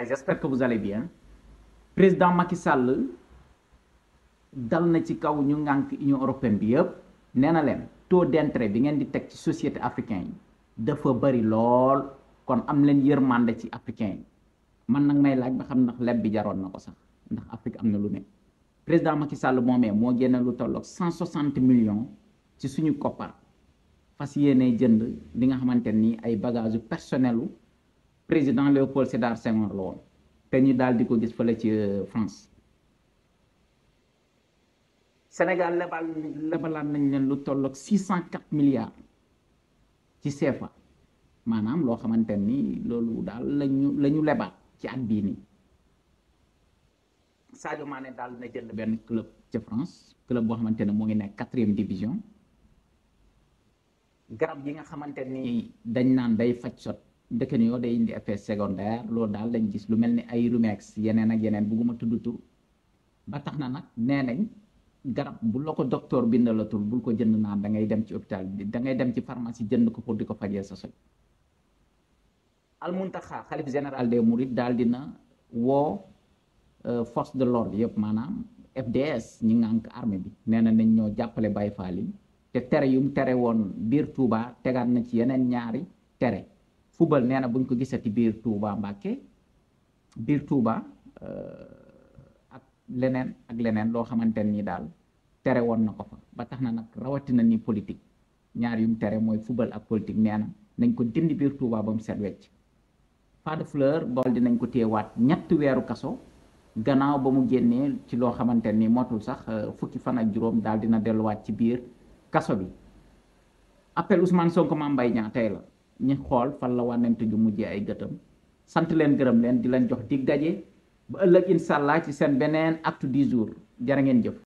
gars, j'espère que vous allez bien. Président Macky Sall dal na ci kaw ñu ngànk Union européenne bi yëpp nee na leen taux d'intérêt bi ngeen di teg ci société africain yi dafa bari lool, kon am leen yërmande ci africain yi. Man nag may laaj ba xam ndax leb bi jaroon na ko sax ndax Afrique am na lu ne. Président Macky Sall moomee moo génne lu tolloog 160 millions ci suñu koppar fas yéene jënd li nga xamante ni ay bagages personnelu président Léopold Sédar Senghor la woon te ñu daal di ko gis fële ci France. Sénégal lebalaan nañ leen lu tolloog 604 milliards ci CFA maanaam loo xamante ni loolu daal lañu lebaat ci at bii nii. Sadio Mané daal na jënd benn club ca France, club boo xamante ne moo ngi nekk 4e division. Garab yi nga xamante ni dañ naan day faj sot ndeke ni yoo day indi effet secondaire, loolu daal dañ gis lu mel ni ay Rumex yeneen ak yeneen bugguma tudd tur ba tax na nag nee nañ garab bu la ko docteur bindalatul bul ko jënd naan da ngay dem ci hôpital bi, da ngay dem ci pharmacie jënd ko pour di ko fajee sa soj. Al Muntaxa xalif général des Mourides daal dina woo force de l'ordre yëpp maanaam FDS ñi ngànk armée bi nee na nañ ñoo jàppale Baye Fall yi te tere yu mu tere woon biir Touba tegaat na ci yeneen ñaari tere. Football nee na buñ ko gisati biir Touba Mbàkke biir Touba ak leneen loo xamante ni daal tere woon na ko fa ba tax na nag rawatina ni politique ñaar yu mu tere mooy football ak politique nee na nañ ko dindi biir Touba ba mu set wecc. Fada Fleur bool dinañ ko téyewaat 3 weeru kaso gannaaw ba mu génnee ci loo xamante ni motul sax fukki fan ak juróom daal dina delluwaat ci biir kaso bi. Appel Ousmane Sonko Mame Mbaye Niang tey la ñu xool fan la wànnente ju mujjee ay gëtam. Sant leen gërëm leen di leen jox dig daje ba ëllëg incha allah ci seen beneen actu du jour jërë ngeen jëf.